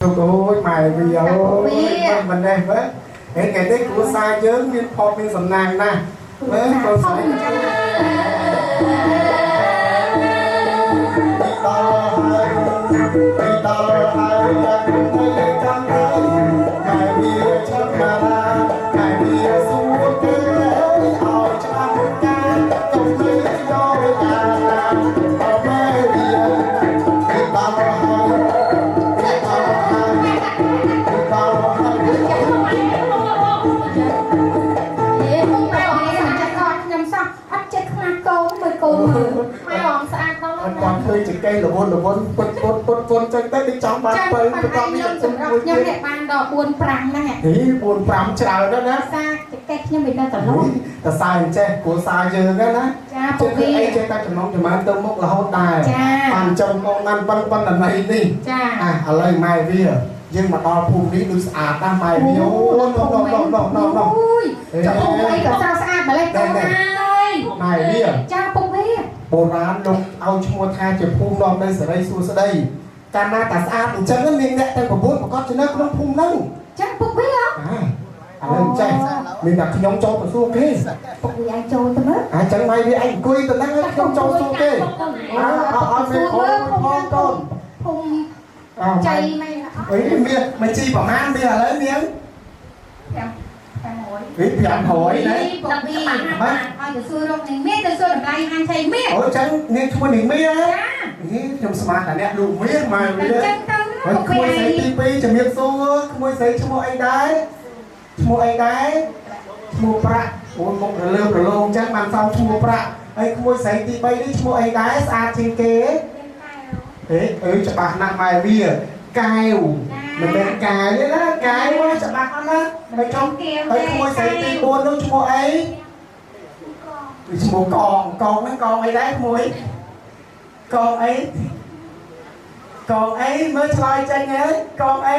អូយម៉ែវាអូយមិននេះមើលថ្ងៃនេះគ្រួសារយើងមានផតមានសំណាងណាស់មើលកូនស្រីដល់ហើយដល់ហើយចាំទៅចាំទៅម៉ែវាឆាប់មកម៉ែវាសួរគេឲ្យច្បាស់ការកុំភ្លេចយកកាតាមម៉ែវាដល់ហើយ គាត់ឃើញចង្កេះលវនលវនពុតពុតពុតពុតចឹងទៅដូចចង់បានបើបន្តនេះ សម្រាប់ខ្ញុំនេះបានដល់4 5ហ្នឹង ហី4 5ច្រើនណាស់ណា សាចង្កេះខ្ញុំវានៅតលុះ តសាអញ្ចេះគ្រួសារយើងហ្នឹងណា ចាពុកវា អីចេះតែចំណងចំណើទៅមុខរហូតដែរ បានចំកងណាន់ប៉ុនប៉ុនណីនេះ ចា អាឥឡូវម៉ែវាយើងមកដល់ភូមិនេះដូចស្អាតណាស់ម៉ែវាអូននោះនោះនោះនោះនោះ ចំភូមិអីក៏ស្រស់ស្អាតម្លេះទៅហើយ ម៉ែវា ចាពុកវា បុរាណលោកឲ្យឈ្មោះថាជាភូមិនាំនៅសេរីសួស្តីកាលណាតាស្អាតអញ្ចឹងមានអ្នកទាំង9ប្រកាសជានៅក្នុងភូមិហ្នឹង ចាពុកវា ឥឡូវចេះមានតែខ្ញុំចូលទៅសួរគេ ពុកវាឯងចូលទៅមើល អញ្ចឹងម៉ែវាឯងអង្គុយទៅហ្នឹងខ្ញុំចូលសួរគេអើអត់មានផងកូន ភូមិចៃមែន អីមានមកជីប្រហែលមានឥឡូវមាន 500 ហី500ណា ពុកវាបាទឲ្យទៅសួររកនាងមាសទៅសួរតម្លៃហាងឆៃមាស អូចឹងនាងឈ្មោះនាងមាសហ៎ ខ្ញុំស្មានតែអ្នកលក់មាសម៉ែវា ចឹងទៅ ហើយក្មួយស្រីទី2ជំរាបសួរក្មួយស្រីឈ្មោះអីដែរឈ្មោះអីដែរឈ្មោះប្រាក់អូនមុខរលើបរលោងចឹងបានសំឈ្មោះប្រាក់ហើយក្មួយស្រីទី3នេះឈ្មោះអីដែរស្អាតជាងគេហេអឺច្បាស់ណាស់ម៉ែវាកែវមិនមែនកែវទេណាកែវច្បាស់អត់ណាហើយចុះហើយក្មួយស្រីទី4នោះឈ្មោះអីឈ្មោះកងកងហ្នឹងកងអីដែរក្មួយកងអីកងអីមើលឆ្លើយចេញហើយកងអី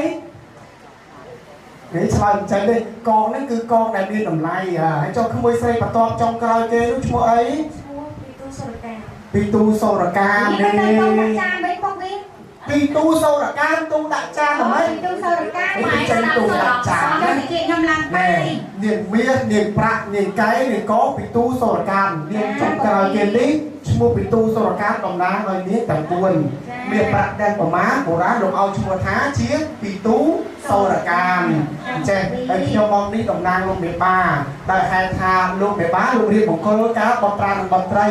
នេះឆ្លើយមិនចេញទេកងហ្នឹងគឺកងដែលមានតម្លៃហើយចុះក្មួយស្រីបន្ទាប់ចុងក្រោយគេនោះឈ្មោះអី ឈ្មោះពីទូសុរកាពីទូសុរកានេះដាក់ចានវិញពុកវិញពីទូសូរកានទូដាក់ចានហ្មងពីទូសូរកានម៉ែចេញទូដាក់ចាន ខ្ញុំនិយាយខ្ញុំឡើងបាយ នាងមាសនាងប្រាក់នាងកែនាងកងពីទូសូរកាននាងចុងក្រោយគេនេះឈ្មោះពីទូសូរកានតំណាងឲ្យនាងទាំង4មាសប្រាក់ទាំងប្រមាបុរាណលោកឲ្យឈ្មោះថាជាពីទូសូរកានចេះហើយខ្ញុំមកនេះតំណាងលោកមេបាដែលហេតុថាលោកមេបាលោករៀបមង្គលការបត្រានិងបត្រី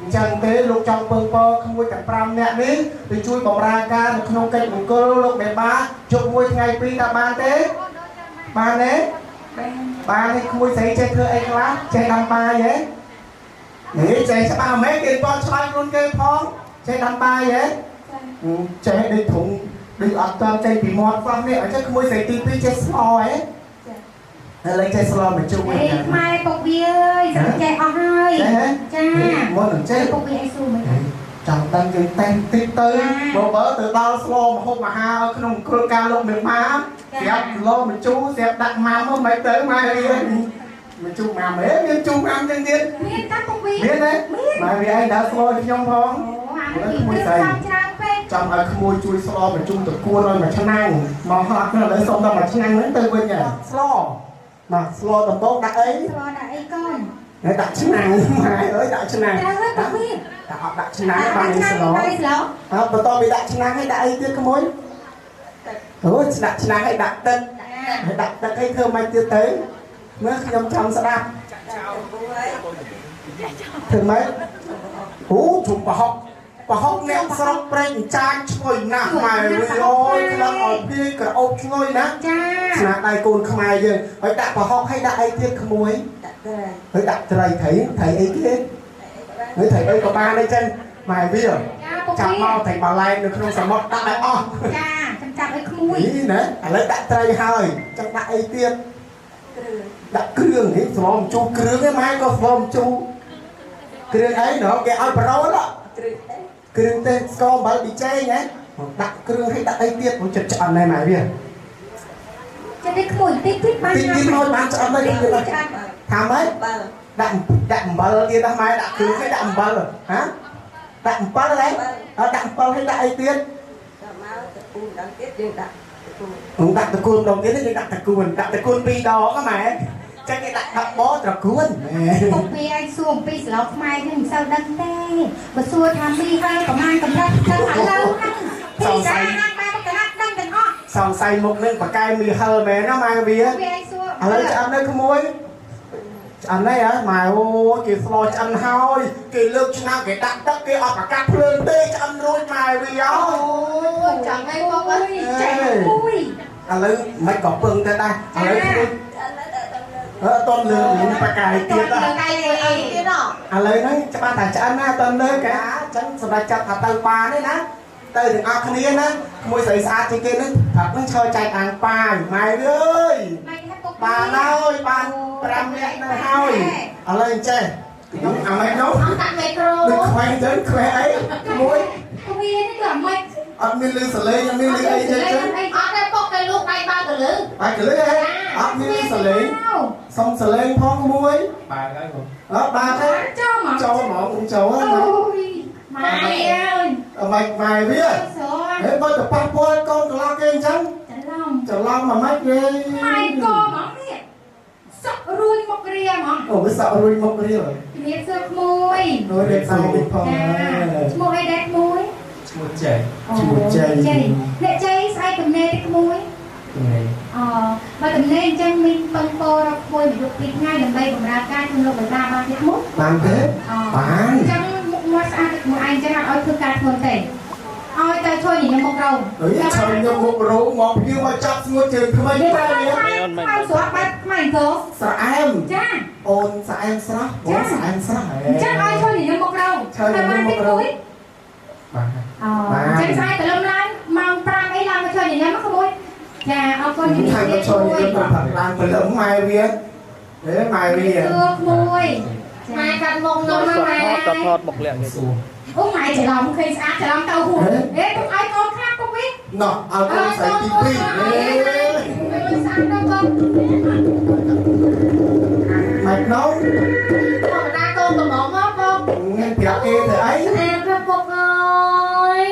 អញ្ចឹងទេលោកចង់ពឹងពរក្មួយទាំង5នាក់នេះទៅជួយបម្រើការនៅក្នុងកិច្ចមង្គលលោកមេបាជប់មួយថ្ងៃពីរតើបានទេបានទេបានទេក្មួយស្រីចេះធ្វើអីខ្លះចេះដាំបាយហ៎នេះចេះច្បាស់មែនគេគាត់ឆ្លើយខ្លួនគេផងចេះដាំបាយហ៎ចេះដូចធុងដូចអត់តចេញពីមាត់សោះនេះអញ្ចឹងក្មួយស្រីទី2ចេះស្លហ៎ឥឡូវចេះស្លមកជួយ អេខ្មែរពុកវាអើយសិតចេះអស់ហើយចាមុននឹងចេះពុកវាអីសួរមិនចង់ដឹងយើងតែងតិចទៅបើទៅដល់ស្លមហូបអាហារឲ្យក្នុងគ្រួការលោកមេម៉ាស្រាប់ស្លមកជូរស្រាប់ដាក់ម៉ាំមកមិនទៅម៉ែវាមកជូរម៉ាំហ៎មានជូរម៉ាំចឹងទៀត មានតាពុកវា មានទេម៉ែវាឯងដើរស្លឲ្យខ្ញុំផង អូអានេះគឺសំច្រើនពេក ចង់ឲ្យក្មួយជួយស្លមកជូរតកួនឲ្យមួយឆ្នាំងមកហត់ឥឡូវសុំដល់មួយឆ្នាំងហ្នឹងទៅវិញស្លបាទស្លដំបងដាក់អី ស្លដាក់អីកូន ហើយដាក់ឆ្នាំងម៉ែអើយដាក់ឆ្នាំង ត្រូវហើយពុកវា តែអត់ដាក់ឆ្នាំងបានស្ល ស្ល អើបន្តពីដាក់ឆ្នាំងហើយដាក់អីទៀតក្មួយអូដាក់ឆ្នាំងហើយដាក់ទឹកហើយដាក់ទឹកអីធ្វើមិនទៀតទៅមើលខ្ញុំចង់ស្ដាប់ធ្វើម៉េចអូជុំប្រហុកប្រហុកអ្នកស្រុកព្រែកចានឈ្ងុយណាស់ម៉ែវាអូយក្លឹងឲ្យពីក្រអូបឈ្ងុយណា ចាស្នាដៃកូនខ្មែរយើងហើយដាក់ប្រហុកហើយដាក់អីទៀតក្មួយ ដាក់ត្រី ហើយដាក់ត្រីត្រីត្រីអីគេហើយត្រីអីក៏បានដែរចឹងម៉ែវាចាប់មកត្រីបាឡែននៅក្នុងសមុទ្រដាក់ឲ្យអស់ ចាចាំចាប់ឲ្យក្មួយនេះណាឥឡូវដាក់ត្រីហើយចង់ដាក់អីទៀតដាក់គ្រឿងនេះស្មមជូរគ្រឿងឯម៉ែក៏ស្មមជូរគ្រឿងអីណោះគេឲ្យប្រូលគ្រឿងទេសស្ករអំបិលប៊ីចេងហ៎ដាក់គ្រឿងឲ្យដាក់អីទៀតព្រោះចិត្តឆ្អិនដែរម៉ែវា ចិត្តនេះក្មួយតិចតិចបាន តិចតិចមកបានឆ្អិនដែរថាម៉េចដាក់ដាក់អំបិលទៀតណាម៉ែដាក់គ្រឿងឲ្យដាក់អំបិលហ៎ដាក់អំបិលហ៎ដាក់អំបិលឲ្យដាក់អីទៀត ដល់មកទៅពូម្ដងទៀតយើងដាក់ ដាក់តកួនដងទៀតគេដាក់តកួនដាក់តកួនពីរដងហ៎ម៉ែចឹងគេដាក់ដាក់បត្រកួន ពុកពីឯងសួរអំពីស្លោកខ្មែរនេះមិនសូវដឹងទេបើសួរថាមីហើយប្រមាណកម្រិតទៅឥឡូវហ្នឹង សង្ស័យ ណាស់បែបកណាត់ដឹងទាំងអស់ សង្ស័យមុខនឹងបកែមីហិលមែនណាម៉ែវា វាឯងសួរ ឥឡូវឆ្អិននៅក្មួយឆ្អិនហើយហ៎ម៉ែអូគេស្លោឆ្អិនហើយគេលើកឆ្នាំគេដាក់ទឹកគេអត់ប្រកាសភ្លើងទេឆ្អិនរួចម៉ែវាអើ យចាំអីពុកអើយចេះមួយ ឥឡូវមិនក៏ពឹងទៅដែរឥឡូវក្មួយអឺតន់លើបកាយទៀត លើកៃអីទៀត ឥឡូវហ្នឹងច្បាស់ថាឆ្អិនណាតន់លើកែអញ្ចឹងសម្រាប់ចាប់ថាទៅបានទេណាទៅទាំងអស់គ្នាណាក្មួយស្រីស្អាតជាងគេហ្នឹងប្រាប់ហ្នឹងឈរចែកអាងប៉ាវម៉ែអើយបានហើយបាន5នាក់ហ្នឹងហើយឥឡូវអញ្ចេះខ្ញុំអាម៉េចនោះ ដាក់មីក្រូ ដូចខ្វែងទៅខ្វែងអីមួយ វានេះគឺអាម៉េច អត់មានលឺសលេងអត់មានលឺអីទេ អត់ទេពុកគេលូកដៃបើកលឺ បើកលឺហ៎អត់មានលឺសលេងសុំសលេងផងមួយ បាទហើយបង អត់បាទទេ ចូលមក ចូលហ្មងចូល អូយម៉ែអើយ អម៉េចម៉ែវាហេបើទៅប៉ះពាល់កូនកន្លះគេអញ្ចឹង ច្រឡំ ច្រឡំអាម៉េចគេ ម៉ែកហ្មងនេះសក់រួញមុខរាហ្មង អូវាសក់រួញមុខរា ជំរាបសួរក្មួយ រួយរៀបសងផង ឈ្មោះអីដែរក្មួយ ឈ្មោះជ័យ ឈ្មោះជ័យ អ្នកជ័យស្អែកទំនេរទេក្មួយ ទំនេរ អូបើទំនេរអញ្ចឹងមានពឹងពោរកក្មួយមួយយប់ពីរថ្ងៃដើម្បីបម្រើការជំនួសបណ្ដាបានទេក្មួយ បានទេបាន អញ្ចឹងមុខមាត់ស្អាតមួយឯងអញ្ចឹងអត់ឲ្យធ្វើការធ្ងន់ទេឲ្យទៅជួយញញឹមមុខរោង អើយជួយញញឹមមុខរោងមកភៀវមកចាប់ស្ងួតជើងក្មេងតែ វាខ្មៅស្រស់បែបខ្មៅអង្គ ស្រអែម ចា អូនស្រអែមស្រស់អូនស្រអែមស្រស់ អញ្ចឹងឲ្យជួយញញឹមមុខរោង តែបានទីមួយ បាទ អូអញ្ចឹងស្អែកព្រលឹមឡើងម៉ោង5អីឡើងមកជួយញញឹមក្មួយចាអរគុណ ជំរាបលាជួយញញឹមឡើងព្រលឹមម៉ែវាហេម៉ែវា សួរក្មួយ ម៉ែកាត់មុខនោះម៉ែ កាត់ថតបុកលាក់គេសួរ អូម៉ែច្រឡំឃើញស្អាតច្រឡំទៅហួហេទុកឲ្យកូនខ្លះពុកវិញ ណោះឲ្យកូនស្រីទី2ហេ ស្អាតដល់កូន ម៉ែនោះ ធម្មតាកូនកំងមកពុក ងាយប្រាប់គេទៅអី ស្អាតទៅពុកអើយ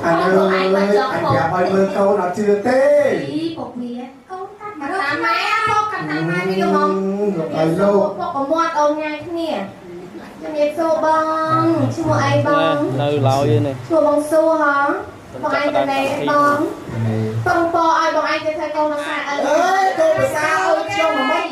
អើយអញប្រាប់ឲ្យមើលកូនអត់ជឿទេ អីពុកវាកូនកាត់មក តាមម៉ែពុកកាត់តាមម៉ែនេះកំង លោកឲ្យលោក ពុកកមាត់អូនញ៉ាយគ្នាជំរាបសួរបងឈ្មោះអីបង នៅឡើយនេះ ឈ្មោះបងសួរហ៎បងឯងទៅណែបងបងពោឲ្យបងឯងទៅធ្វើកូនភាសាអើ អើយកូនភាសាឲ្យខ្ញុំមកមិន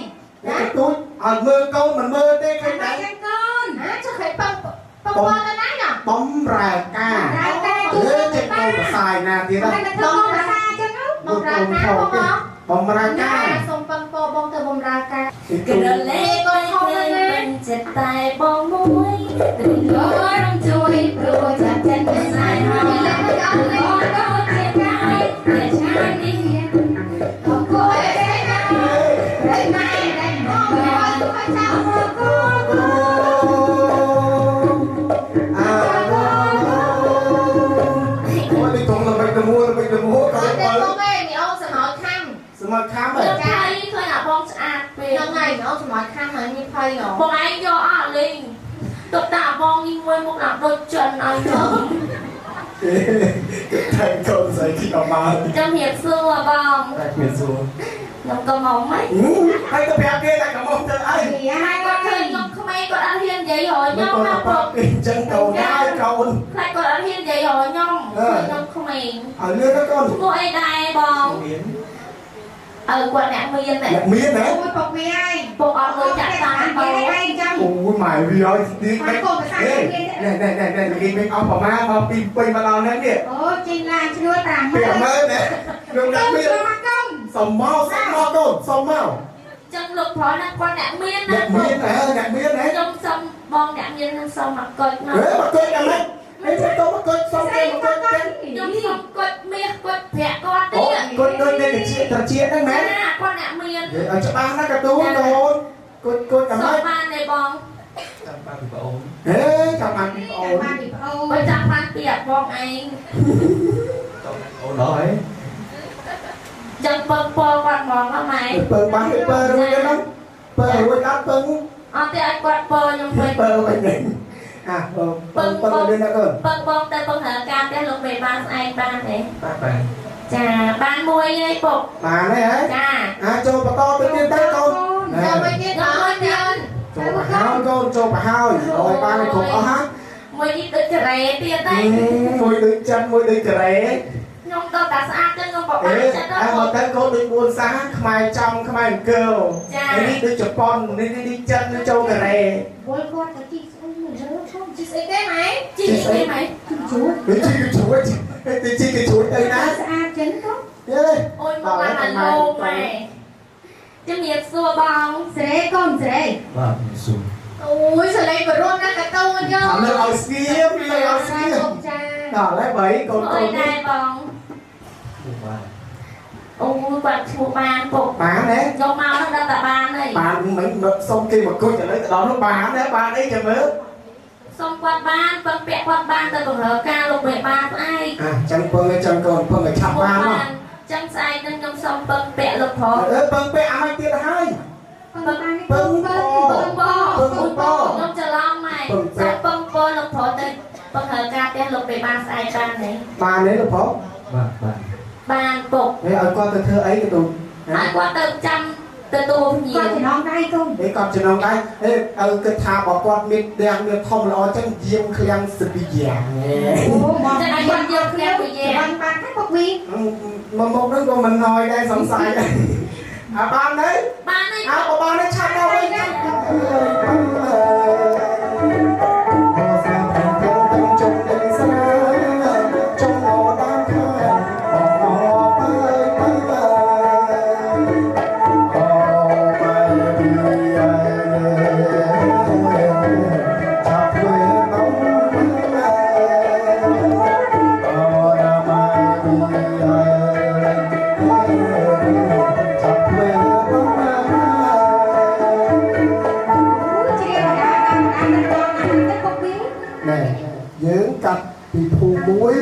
នេះទូចឲ្យមើលកូនមិនមើលទេឃើញដែរ កូន ណាចុះឃើញបងបងពោទៅណាណា បំរើការ រើការ ទូចេះកូនភាសាឯណាទៀត ណាធ្វើកូនភាសាចឹង បំរើការបង បំរើការ សូមបងពោបងទៅបំរើការ ក្រលេកូនធំណាស់ចិត្តតែបងមួយព្រោះរំជួយព្រោះចាត់ចិត្តស្នេហាបងក៏ជាកាយតែឆានេះ អរគុណឯណាឯម៉ែឯបងឲ្យចៅកូន អើអូនេះត្រង់ល្បិចល្មួល្បិចល្មួក៏ អត់ទេបងឯងអូនសម្ោចខំ សម្ោចខំហ៎ ចាឃើញអាបងស្អាតពេក ហ្នឹងហើយអូនសម្ោចខំហើយមានភ័យហ៎ បងឯងយកអត់លេងទុកដាក់បងនេះមួយមុខដាក់ដូចចិនឲ្យខ្ញុំ គេតែកូនស្រីទីអមក ចាំរៀបសួរបង តែគ្មានសួរ ខ្ញុំក៏មកមិន ហើយទៅប្រាប់គេតែកំមុំទៅអី ហើយគាត់ឃើញខ្ញុំក្មេងគាត់អត់ហ៊ាននិយាយរយខ្ញុំណា ប្រាប់គេអញ្ចឹងកូនហើយកូន ខ្លាចគាត់អត់ហ៊ាននិយាយរយខ្ញុំខ្ញុំក្មេង ឲ្យលឿនទៅកូន ឈ្មោះអីដែរបងអើគាត់អ្នកមាន អ្នកមានណា អូយពុកវាហើយ ពុកអត់លុយចាក់តាមបង ឯងចឹង អូយម៉ែវាឲ្យស្ទីកូនភាសាមានណែណែណែណែនិយាយវិញអស់ប្រមាណមកពីពេញមកដល់នេះនេះ អូចេញឡានឈ្នួល50000 50000ណែខ្ញុំអ្នកមានសុំមកសុំមកកូនសុំមក ចឹងលោកប្រុសណាគាត់អ្នកមានណា អ្នកមានណាអ្នកមានណា ខ្ញុំសុំបងអ្នកមានខ្ញុំសុំមកកុចមក ហេមកកុចយ៉ាងម៉េចនេះទៅមកកុចសុំគេមកកុចចឹង ខ្ញុំសុំកុចមាសកុចប្រាក់គាត់ទៀត កុចដូចនេះត្រជាត្រជាហ្នឹងមែន ណាគាត់អ្នកមាន ឲ្យច្បាស់ណាកទូកូនកុចកុចយ៉ាងម៉េច សុំបានទេបង ចាំបានពីប្អូន ហេចាំបានពីប្អូន បានពីប្អូន បើចាំបានពីអាបងឯង ចាំអូនដល់ហើយ ចឹងពឹងពគាត់ហ្មងហ៎ម៉ែ ពឹងបានពើរួចហ្នឹងពើរួចអត់ពឹង អត់ទេឲ្យគាត់ពើខ្ញុំវិញ ពើវិញអ អាពឹងពឹងលឿនណាកូន ពឹងបងទៅពឹងរើការផ្ទះលោកមេបានស្អែកបានទេ បាទបាទ ចាបានមួយឯងពុក បានទេហ៎ ចា អាចូលបន្តទៅទៀតទៅកូន ចូលមួយទៀតអត់ទៀត ចូលប្រហើយកូនចូលប្រហើយឲ្យបានគ្រប់អស់ហា មួយនេះដូចការ៉េទៀតទេ មួយដូចចិនមួយដូចការ៉េ ខ្ញុំដល់តែស្អាតទៅខ្ញុំក៏បានចិត្ត ដែរមកទៅកូនដូច4សាខ្មែរចំខ្មែរអង្គរនេះដូចជប៉ុននេះនេះចិនចូលការ៉េ វល់គាត់ទៅជីស្អីលើខ្ញុំ ជីស្អីទេម៉ែ ជីស្អីម៉ែ ជួដូចជីជួទៅជីគេជួទៅណា ស្អាតចឹងទៅ អូយមកបានលោម៉ែជំរាបសួរបង ស្រីកូនស្រី បាទសួរ អូយសលេងបរុនណាស់កតូនយក លើឲ្យស្ងៀមលើឲ្យស្ងៀម ចា ដល់ហើយបីកូនកូន ដែរបងអូគាត់ឈ្មោះបានពុក បានទេ យកមកហ្នឹងដល់តែបានហើយ បានមិនសុំគេមកគុជឥឡូវទៅដល់នោះបានទេបានអីចាំមើល សុំគាត់បានពឹងពាក់គាត់បានទៅបង្រើការលោកមេបានស្អែក អាចឹងពឹងចឹងកូនពឹងឲ្យឆាប់បានមក ចឹងស្អែកនឹងខ្ញុំសុំពឹងពាក់លោកផង ពឹងពាក់អាមិនទៀតហើយ ពឹងបាន ពឹងព ពឹងពខ្ញុំច្រឡំម៉ែសុំពឹងពលោកប្រុសទៅបង្រើការផ្ទះលោកមេបានស្អែកបានទេ បានទេលោកប្រុស បាទបាទ បានពុក នេះឲ្យគាត់ទៅធ្វើអីទៅ ឲ្យគាត់ទៅចាំទទួលភ្ញៀវ គាត់ចំណងដៃកូន នេះគាត់ចំណងដៃអេឲ្យគិតថាបើគាត់មានផ្ទះមានធំល្អចឹងយាមឃ្លាំងសពីយ៉ាង អូមក តែឲ្យគាត់យកឃ្លាំងពីយ៉ាង បានបានហើយពុកវី មកមកហ្នឹងក៏មិនណយដែរសង្ស័យអាបានទេ បានទេ អើបើបានទេឆាប់មកវិញ យើងកាត់ពីភូមិមួយ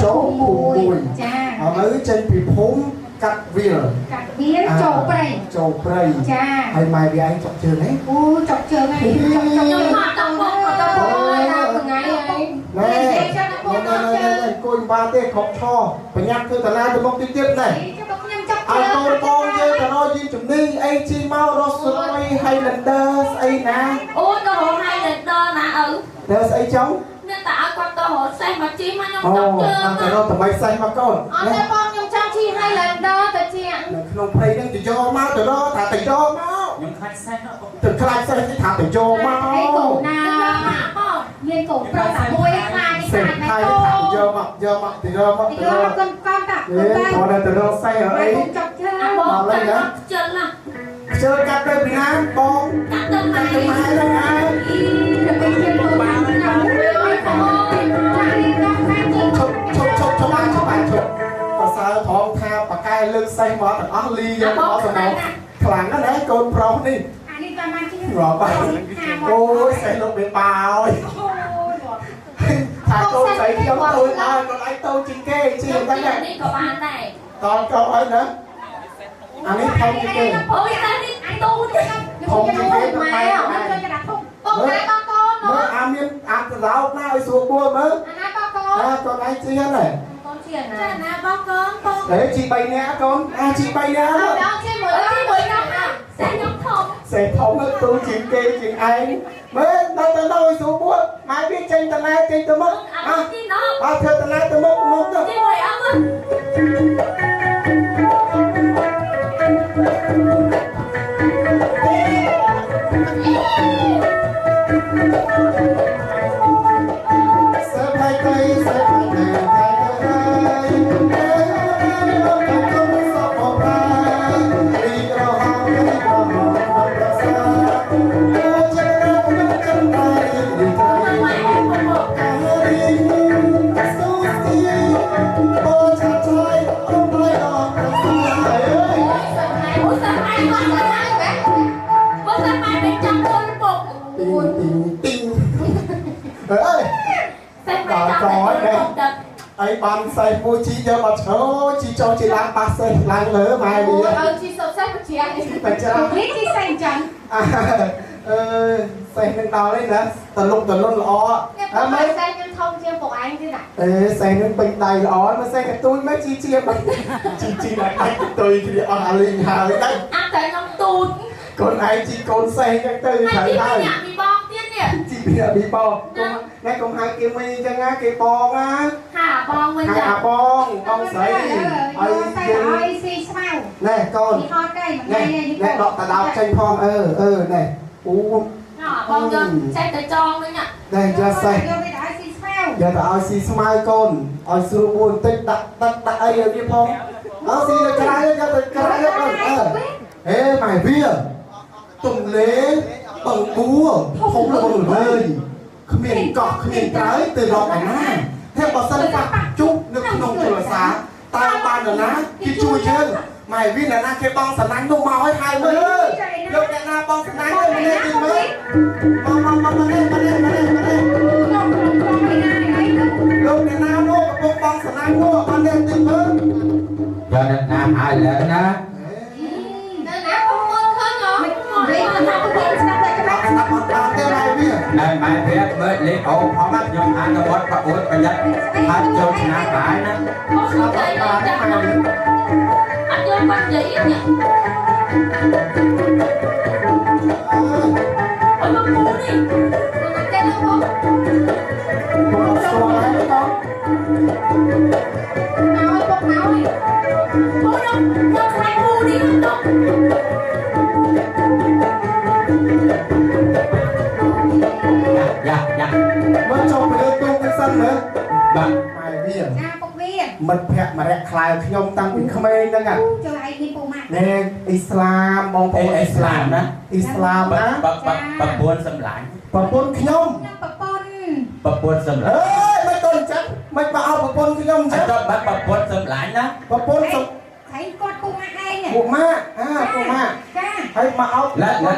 ចូលភូមិមួយ ចា ឥឡូវចេញពីភូមិកាត់វាល កាត់វាលចូលព្រៃ ចូលព្រៃ ចា ហើយម៉ែវាឯងចុកជើងហ៎ អូចុកជើងហើយចុកជើង ខ្ញុំមកតពុកមកតពុក ដល់ថ្ងៃហើយ ណែណែណែគួយបានទេខកឆប្រញាប់ធ្វើតាឡាទៅមុខតិចទៀតណែ ខ្ញុំចុកជើង ឲ្យកូនបងយើងទៅរកយីជំនីអីជីមករកស្រួយ Highlander ស្អីណា អូទៅរក Highlander ណាឪ ទៅស្អីចង់ មានតែឲ្យគាត់ទៅរកសេះមកជីមកខ្ញុំចង់ជើង ទៅរកតម្លៃសេះមកកូន អត់ទេបងខ្ញុំចង់ជី Highlander ទៅជា នៅក្នុងព្រៃហ្នឹងទៅយកមកទៅរកថាទៅយកមក ខ្ញុំខ្លាចសេះ ទៅខ្លាចសេះថាទៅយកមក អីកូនណា បង មានកូនប្រុសតែមួយខ្លាច សេះ ខ្លាច ហើយថាយកមកយកមកទៅយកមកទៅ យក រក កូនកូនតា អេគាត់ទៅរកសេះអី ចុកជើង អាបងកាត់ខ្ជិលណា ខ្ជិលកាត់ទៅពីណាបង កាត់ទៅម៉ែ ទៅម៉ែហ្នឹងឯង ទៅពេលជាកូនបានណា ឈប់ឈប់ឈប់ឈប់ឈប់ឈប់ក៏សើត្រង់ថាបកែលើកសេះមកទាំងអស់លីយកមកសំណងខ្លាំងណាស់ណាកូនប្រុសនេះ អានេះបានបានជា រាប់បាយអូយសេះលោកវាបាអើយថាកូនស្រីខ្ញុំតូចហើយកូនឯងតូចជាងគេជាងហ្នឹង នេះក៏បានដែរ តកោអីណាអានេះធំជាងគេ អូយតែនេះទូច ធំជាងគេ ម៉ែ ខ្ញុំចូលចរាធំ បងណាបងកូន មើលអាមានអាត្រោកណាឲ្យស្រួលបួលមើល អាណាបងកូន អាកូនឯងជីហ្នឹង កូនជាណា ចាណាបងកូនបង ហេជី3នាក់កូនអាជី3នាក់ ដល់ជាមួយជាមួយខ្ញុំ សេះខ្ញុំធំ សេះធំទៅទូជាងគេជាងឯងមើលដល់ទៅដល់ឲ្យស្រួលបួលម៉ែវាចេញតឡែចេញទៅមុខ អត់ជីណោះ អត់ធ្វើតឡែទៅមុខមុខទៅ ជាមួយអត់ អីបានសេះមួយជីយកមកឈរជីចោជីឡើងប៉ះសេះឡើងលើម៉ែវា អូយជីសុបសេះបច្រា បច្រា នេះជីសេះអញ្ចឹង អឺសេះនឹងដល់ហើយណាតលុកតលុនល្អ អើមិនសេះនឹងធំជាងពុកឯងទៀតណា អេសេះនឹងពេញដៃល្អ មើលសេះកទូចមើលជីជាជីជីមកដាច់ទុយគ្នាអស់អាលីងហើយដាច់ អាតែខ្ញុំទូច កូនឯងជីកូនសេះចឹងទៅត្រូវហើយ ជីពីបងទៀតនេះ ជីពីបងណែកុំហៅគេមីចឹងណាគេបងណា ហាបងវិញ ចាបងបងស្រី ឲ្យឲ្យស៊ីស្មៅ ណែកូន ហត់ទេមួយថ្ងៃនេះ ណែដកតដោចេញផងអឺអឺណែអូ បងយកចេះទៅចងវិញ ណែយកសេះ យកទៅឲ្យស៊ីស្មៅ យកទៅឲ្យស៊ីស្មៅកូនឲ្យស្រួលមួយបន្តិចដាក់ទឹកដាក់អីឲ្យវាផងអើស៊ីទៅក្រៅយកទៅក្រៅអឺហេម៉ែវាទំលេបឹងបួធំល្វឹងល្វើយគ្មានកោះគ្មានត្រើយទៅរកឯណាតែបើសិនប៉ះជុះនៅក្នុងជលសាតើបាននរណាគេជួយយើងម៉ែវានរណាគេបងស្រឡាញ់នោះមកឲ្យហើយមើលលោកអ្នកណាបងស្រឡាញ់ទៅម្នាក់ទីមើលមកមកមកមកនេះមកនេះមកនេះមកនេះលោកអ្នកណានោះកំពុងបងស្រឡាញ់នោះអត់នេះទីមើលយកអ្នកណាហើយលើណា នៅណាបងមើលឃើញហ៎ វិញណាវិញស្ដាប់តែច្បាស់ ស្ដាប់អត់បានទេម៉ែវា ណែម៉ែវាមើលលេខអូផងខ្ញុំអានទៅវត្តប្អូនប្រយ័ត្នហាត់ចូលឆ្នាំបាយណា បងស្ដាប់បានទេម៉ែអត់យល់គាត់និយាយនេះអត់មកពូនេះតែលោកបង បងស្គាល់ហើយកូន ឲ្យបងឲ្យពូនោះយកខ្លាញ់ពូនេះនោះ យ៉ាយ៉ា មើលចុះទៅលើទូកសិនមើលបាទម៉ែវា ចាពុកវា មិត្តភក្តិមរៈខ្លាយខ្ញុំតាំងពីក្មេងហ្នឹង ចូលឯងមានពូម៉ាក់ ណែអ៊ីស្លាមបងប្អូន អ៊ីស្លាមណា អ៊ីស្លាមណា ប្រពន្ធសម្លាញ់ ប្រពន្ធខ្ញុំ ប្រពន្ធ ប្រពន្ធសម្លាញ់ អើយមិនកូនចឹងមិនមកអោប្រពន្ធខ្ញុំចឹង អត់បាត់ប្រពន្ធសម្លាញ់ណា ប្រពន្ធ ឯងគាត់ពូម៉ាក់ឯង ពូម៉ាក់អាពូម៉ាក់ ចា ហើយមកអោ លិតលិត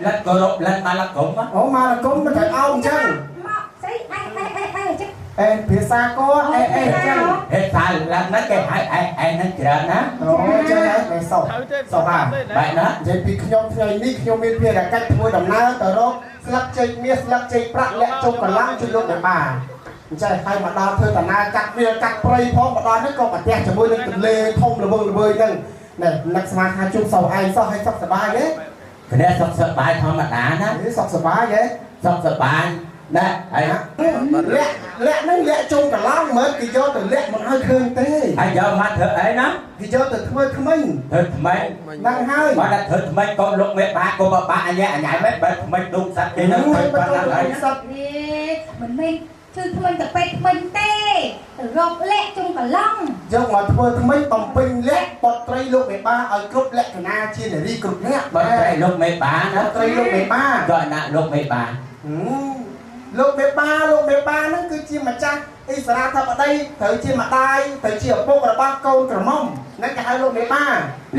លិតគោរពលិតម៉ាលគុំ អូម៉ាលគុំមិនត្រូវអោអញ្ចឹង មកស្អីអេអេអេអេចឹង អេភាសាគាត់អេអេចឹង ហេសាលហ្នឹងគេហៅអេអេហ្នឹងច្រើនណា អូចឹងហើយមិនសោះសោះបាទ បែបណា និយាយពីខ្ញុំថ្ងៃនេះខ្ញុំមានភារកិច្ចធ្វើដំណើរទៅរកស្លឹកចេកមាសស្លឹកចេកប្រាក់លាក់ជុំកន្លងជួយលោកអ្នកបាអញ្ចឹងហើយមកដល់ធ្វើដំណើរកាត់វាកាត់ព្រៃផងមកដល់នេះក៏ប្រទះជាមួយនឹងទន្លេធំល្វឹងល្វើយហ្នឹងណែនឹកស្មានថាជុំសោះឯងសោះឲ្យសុខសប្បាយទេ គ្នាសុខសប្បាយធម្មតាណា សុខសប្បាយទេ សុខសប្បាយណាហើយ លាក់លាក់ហ្នឹងលាក់ជុំកន្លងមើលគេយកទៅលាក់មិនឲ្យឃើញទេ ហើយយកមកធ្វើអីណា គេយកទៅធ្វើថ្មិញ ធ្វើថ្មិញ ហ្នឹងហើយ បើតែធ្វើថ្មិញកូនលោកមេបាកុំបបាក់អញអញមិនបើថ្មិញដុំសัตว์គេហ្នឹងទៅបាត់ហើយ សัตว์ នេះមិនមែនជឿថ្មិញទៅពេកថ្មិញទេទៅរកលាក់ជុំកន្លង យកមកធ្វើថ្មិញបំពេញលក្ខបុត្រីលោកមេបាឲ្យគ្រប់លក្ខណៈជានារីគ្រប់នាក់ បុត្រីលោកមេបាណា បុត្រីលោកមេបា ក៏ណាលោកមេបា លោកមេបាលោកមេបាហ្នឹងគឺជាម្ចាស់អិសរាធិបតីត្រូវជាម្ដាយត្រូវជាឪពុករបស់កូនក្រមុំហ្នឹងគេហៅលោកមេបា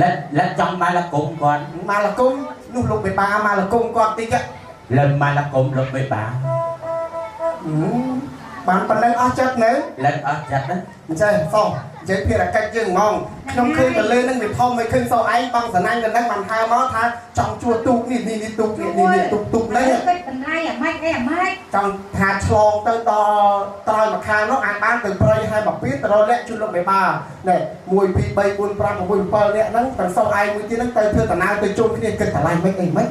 លិតលិតចង់ម៉ាលគុំគាត់ ម៉ាលគុំនោះលោកមេបាម៉ាលគុំគាត់តិច លិនម៉ាលគុំលោកមេបា បានប៉ុណ្ណឹងអស់ចិត្តនៅ លិនអស់ចិត្តណា អញ្ចឹងសោះនិយាយភារកិច្ចយើងហ្មងខ្ញុំឃើញទលេហ្នឹងវាធំមិនឃើញសោះឯងបងស្រឡាញ់ដល់ហ្នឹងបានហៅមកថាចង់ជួទូកនេះនេះនេះទូកនេះនេះទូកទូកនេះ គិតតម្លៃអាម៉េចអីអាម៉េច ចង់ថាឆ្លងទៅដល់ត្រើយម្ខាងនោះអាចបានទៅព្រៃហើយមកពីទៅរកលាក់ជូនលោកមេបាណែ1 2 3 4 5 6 7នាក់ហ្នឹងទាំងសោះឯងមួយទៀតហ្នឹងទៅធ្វើដំណើរទៅជុំគ្នាគិតតម្លៃមិនអីមិន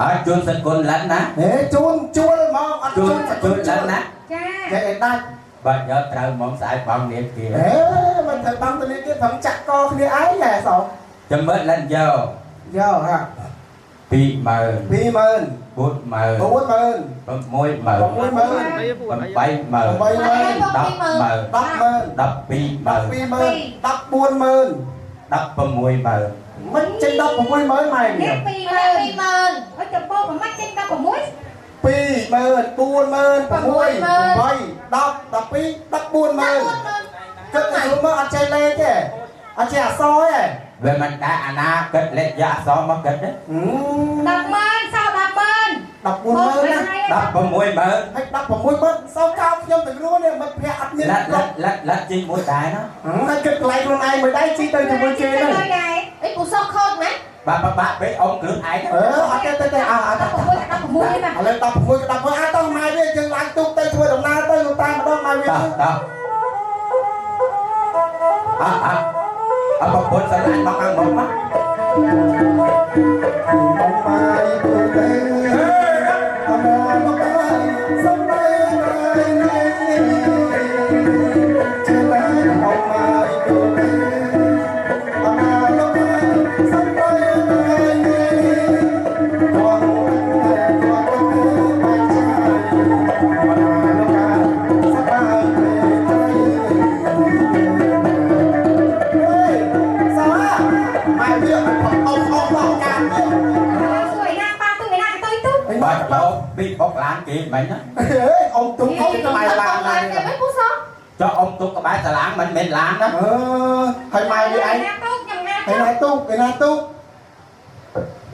អត់ជូនសគុណលិនណា ហេជូនជួលហ្មងអត់ជូនសគុណ លិនណា ចា និយាយឲ្យដាច់ បើយកត្រូវហ្មងស្អែកបងនាងទៀត អេមិនត្រូវបងទៅនាងទៀតប្រឹងចាក់កគ្នាឯងហ៎សោះ ចាំមើលលិនយក យកហា 20000 20000 40000 40000 60000 60000 80000 80000 1000 10000 120,000 120,000 140,000 160,000 មិនចេញ160,000ម៉ែ នេះ20000 អត់ចំពោះមិនចេញ16 20000 40000 6 8 10 12 140,000គិតទៅមើលអត់ចេះលេខទេអត់ចេះអក្សរទេ វាមិនដែរអាណាគិតលេខយកអក្សរមកគិតទេ 100,000សោ100,000 140,000ណា 160,000 ហើយ160,000សោកោខ្ញុំទៅខ្លួននេះមិត្តភក្តិអត់មាន លិតលិតលិតលិតជីមួយដែរណា ហើយគិតកន្លែងខ្លួនឯងមួយដែរជីទៅជាមួយគេហ្នឹង អីពូសោះខូចណា បាទបាក់ពេកអ៊ំគ្រឿងឯង អឺអត់ទេទេអើអត់ 16 16ណា ឥឡូវ16ក៏16អើតោះម៉ែវាយើងឡើងទូកទៅធ្វើដំណើរទៅតាមម្ដងម៉ែវា តោះតោះអើអើអើប្រពន្ធស្រឡាញ់មកអង្គមក មកម៉ែទូទេអមមកសំដីណៃចេះតែអមម៉ែទូទេអមមកសំដីណៃគាត់តែគាត់ទៅបាច់ចាយមកកាសប្បាយទេសាម៉ែវាអ៊ំអ៊ំដល់កាវា សួយណាប៉ាទូឯណាទៅទូ បាទលោកពីបុកឡានគេមិញណា ហេអ៊ំទុំអ៊ំក្បែរឡាន ឡានគេមិនពូសោះ ចុះអ៊ំទុកក្បែរសាឡាងមិនមែនឡានណា អឺហើយម៉ែវាឯង ណាទូខ្ញុំណា ឯណាទូកឯណាទូក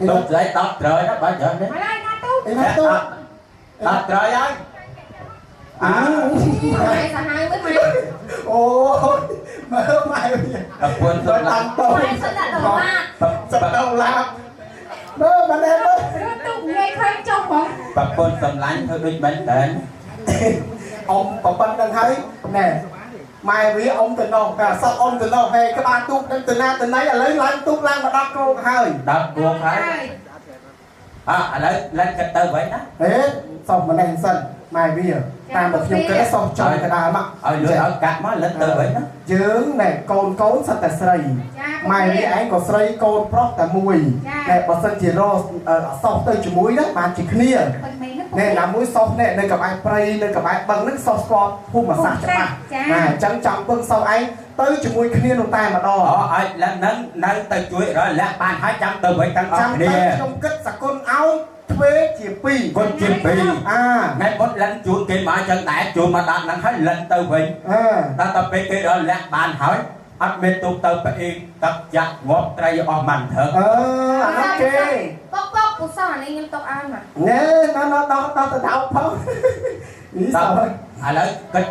ទុកស្អីតបត្រូវណាបាទច្រើននេះ មកឡើយណាទូ ឯណាទូក តបត្រូវហើយ អើ ម៉ែសាហាវវិញម៉ែ អូមើលម៉ែវា ប្រពន្ធស្រឡាញ់ តាំងតោ ម៉ែសុទ្ធតែដុល្លារ សតោឡាបមើលម៉ែមើល រត់ទូងាយឃើញចុះហ្មង ប្រពន្ធស្រឡាញ់ធ្វើដូចមិនតែ អ៊ំប្រពន្ធដឹងហើយណែម៉ែវាអ៊ំទៅនោះតែអសក់អ៊ំទៅនោះហើយក្បាលទូកនឹងទៅណាទៅណីឥឡូវឡើងទូកឡើងមកដល់គោកហើយ ដល់គោកហើយអើឥឡូវឡើងគិតទៅវិញណា ហេសុំម្លេះសិនម៉ែវាតាមតែខ្ញុំគិតសុំចង់កដាលមក ឲ្យលុយឲ្យកាក់មកលិតទៅវិញណា យើងណែកូនកូនសិតតែស្រីម៉ែវាឯងក៏ស្រីកូនប្រុសតែមួយណែបើសិនជារកអសោះទៅជាមួយណាបានជាគ្នាណែណាមួយសោះណែនៅក្បែរព្រៃនៅក្បែរបឹងហ្នឹងសោះស្គាល់ភូមិសាស្ត្រច្បាស់ណាអញ្ចឹងចង់ពឹងសោះឯងទៅជាមួយគ្នានោះតែម្ដង អូឲ្យលិតហ្នឹងនៅទៅជួយរកលាក់បានហើយចាំទៅវិញទាំងអស់ ចាំ គ្នា ទៅខ្ញុំគិតសគុណឲ្យទ្វេជា2 គុណជា2 អា ថ្ងៃមុនលិនជូនគេមកអញ្ចឹងដែរជូនមកដល់ហ្នឹងហើយលិនទៅវិញ អឺ តែដល់ពេលគេរកលាក់បានហើយអត់មានទូកទៅផ្អេងទឹកចាក់ងាប់ត្រីអស់មិនធ្វើ អឺអានោះគេ បុកបុកពូសោះអានេះខ្ញុំຕົកឲ្យមក ណែណណដោះដោះទៅថោកផងនេះសោះ ឥឡូវគិត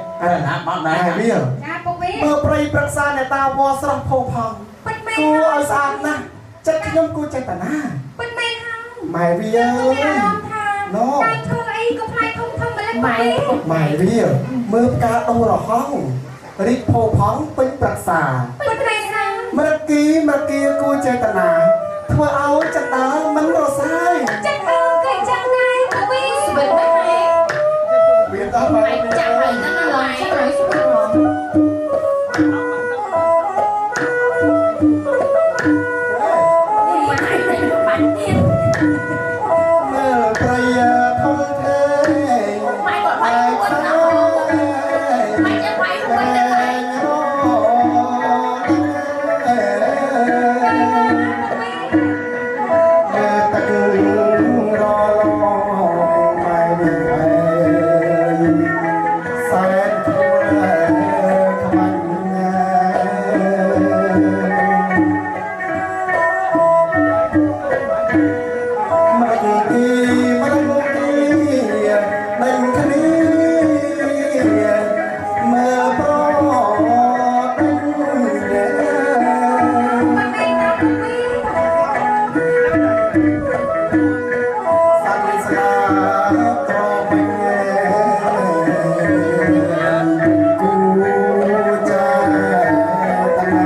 ណាមកដែរ ម៉ែវា ចាពុកវា មើលព្រៃប្រឹក្សាអ្នកតាវស្រស់ផោផង់ ពិតមែន គួរឲ្យស្អាតណាស់ចិត្តខ្ញុំគួរចេតនា ពិតមែនហើយ ម៉ែវា មានអារម្មណ៍ថា ណូ តែធ្វើអីក៏ផ្លែធំធំម្ល៉េះ ម៉ែ ម៉ែវាមើលផ្កាដូររហងរីកផោផង់ពេញប្រឹក្សា ពិតមែនហើយ មរគីមរគីគួរចេតនាធ្វើឲ្យចិត្តដើមមិនរសាយ ចិត្តអើក៏ចឹងដែរពុកវា ស្វិតណាស់ម៉ែ វាតោះម៉ែ ម៉ែចាក់ហើយហ្នឹងណាម៉ែហើយស្វិតហ្មង ម៉ែតែបាញ់ទៀត មើលព្រៃធំធេង ម៉ែគាត់បាញ់ខ្លួនណាម៉ែចាំបាញ់ខ្លួនទៅម៉ែ ទឹករលម៉ែវាសែនធួខ្មាញ់មកទីមកទីដេញគ្នាមើលប្រដេញ ពិតមែនណាពុកវា សាច់ស្លាត្រមិញគូចាតនា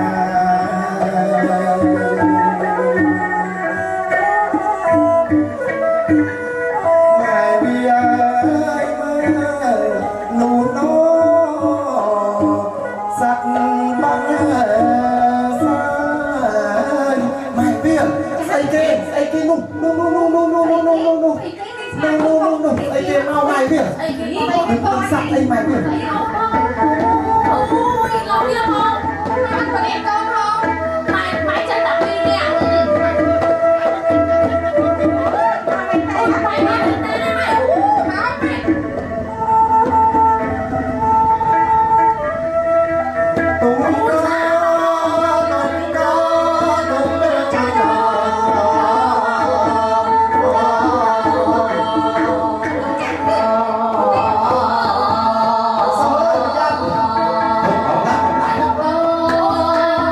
ម៉ែវាអើយមើលនូណូសัตว์បាំងសាយម៉ែវាស្អីគេស្អីគេនោះនោះនោះនោះនោះនោះនោះនោះនោះ អីគេនេះ នោះនោះនោះនោះស្អីគេមកម៉ែវា អីគេ មិនសัตว์អីម៉ែវា អូយលោកវាមក ម៉ែប្រេកូនហង ម៉ែម៉ែចាំតែពីរនាក់អូយម៉ែម៉ែទៅណាម៉ែអូ ម៉ែម៉ែ ទុំកាទុំកាទុំចាចាសើយ៉ា អ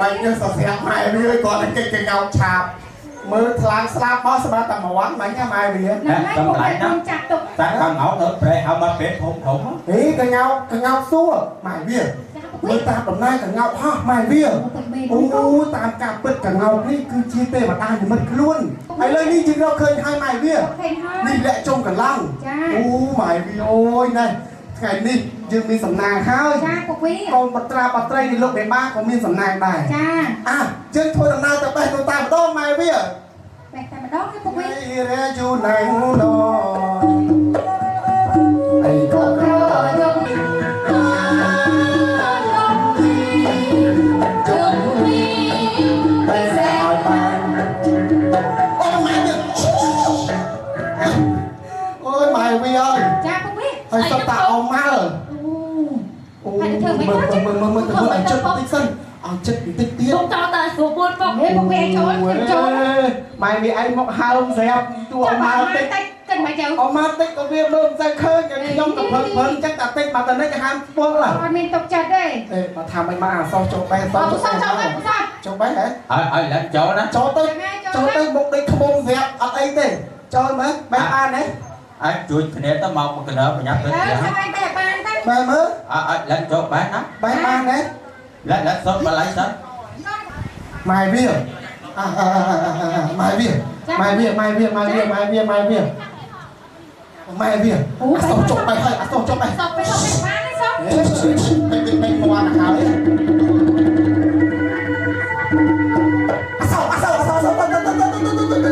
មិញនេះសរសៀកម៉ែវាគាត់តែកិច្ចកងោកឆាបមើលថ្លាងស្លាប់មកស្មានតែមួយវ៉ាន់មិញណាម៉ែវា ហ្នឹងហើយពុកវាខ្ញុំចាត់ទុក តែកងោកនៅប្រេះហៅមកពេលធំធំ ហេកងោកកងោកសួរម៉ែវា ចាពុកវា មើលតាមដំណើរកងោកហោះម៉ែវា ទៅមេ អូតាមការពិតកងោកនេះគឺជាទេវតានិមិត្តខ្លួនហើយលើនេះយើងរកឃើញហើយម៉ែវា ឃើញហើយ នេះលាក់ជុំកន្លង ចា អូម៉ែវាអូយណែថ្ងៃនេះយើងមានសំណាងហើយ ចាពុកវា កូនបត្រាបត្រីនៃលោកបេបាក៏មានសំណាងដែរ ចា អាយើងធ្វើដំណើរទៅបេះទៅតាមម្ដងម៉ែវា បែកតែម្ដងទេពុកវា រេយូណៃណូអីក៏ក្រ យកជុំមី បែរឲ្យបានអូម៉ែវាអូយម៉ែវាអើយ ចាពុកវា ហើយសុទ្ធតាអម៉ាល់ អូ អូមើលមើលមើលមើលទៅមើលឲ្យចិត្តបន្តិចសិនឲ្យចិត្តបន្តិចទៀត ពុកចោលតើស្រួលពួនពុក ហេពុកវាចូលចូល ម៉ែវាឯងមកហើមស្រាប់តួអម៉ាល់តិច តិចកិនមកទៅ អម៉ាល់តិចក៏វាមើលមិនសូវឃើញខ្ញុំក៏ព្រឹកព្រឹកចឹងតែតិចមកតនេះគេហាមពុល អត់មានទុកចិត្តទេ អេបើថាមិនមកអាសោះចូលបេះសោះ អត់សោះចូលវិញសោះ ចូលបេះហ៎ ឲ្យឡើងចូលណា ចូលទៅចូលទៅមុខដូចខ្មុំស្រាប់អត់អីទេចូលមើលបេះបានទេ ឲ្យជួយគ្នាទៅមកកណ្ដើប្រញាប់ទៅ អើ ផ្ទះ ចាំឯងបែកបានទៅ បែមើល ឲ្យឡើងចូលបែះណា បែបានទេ ឡើងឡើងសុំបល័យសិន ម៉ែវាអាម៉ែវាម៉ែវាម៉ែវាម៉ែវាម៉ែវាម៉ែវាម៉ែវាអសោះចុកបែហើយអសោះចុកបែ សោះទៅសោះទៅបានទេសោះ បែបែមកណាហើយអសោះអសោះអសោះអសោះទៅទៅទៅទៅទៅ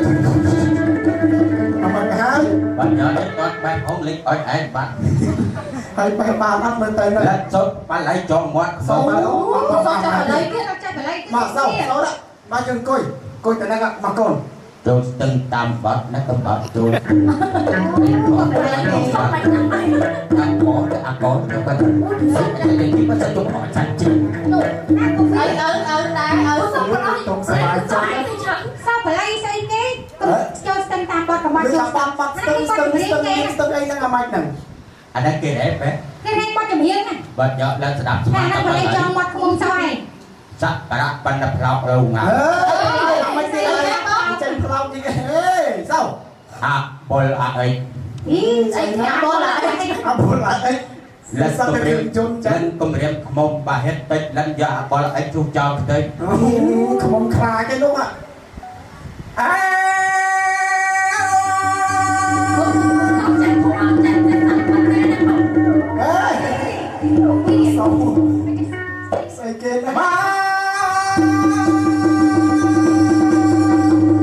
អមហើយ បាទញ៉ាំនេះគាត់បែបហងលិចឲ្យឯងបាទ ហើយបែបានអត់មើលទៅនៅ ឡើងសុំបល័យចងមាត់ សោមកអូ សោះចុះបល័យទៀតអត់ចេះបល័យ មកសោសោដាក់មកជើងអង្គុយអង្គុយទៅហ្នឹងមកកូន ចូលស្ទឹងតាមបាត់ណាកំបាត់ចូល សុំមិនណាស់ អាកោអាកោទៅបាត់តែនេះមកទៅអត់ចាច់ជី នោះណាពុកវា អើអើអើដែរអើ សុំបល័យ តុងសប្បាយចិត្ត សោះបល័យស្អីគេចូលស្ទឹងតាមបត់កំបាត់ លើ ចូល បាត់បាត់ស្ទឹងស្ទឹងស្ទឹងស្ទឹងអីហ្នឹងអាម៉េចហ្នឹង អានេះគេរ៉េបហ៎ គេរែងបត់ចម្រៀងណា បាទយកឡើងស្ដាប់ស្មា តែណាបល័យចង់មាត់ខ្មុំសោះឯង សក្ការៈបណ្ឌផ្លោករង អើមិនទេចេញផ្លោកនេះហេសោ អាបុលអាអី អី ស្អីគេបលអី អាបុលអី លិ សត្វតែ គម្រាម ជន់ចឹ លិ ង នគម្រាមខ្មុំបាហិតតិចលិនយកអាបុលអីជុះចោលខ្ទេច ខ្មុំខ្លាគេនោះអើ ចាក់ពុកចាក់ចាក់តាមបាត់ទេណាពុក អេសោស្អីគេណា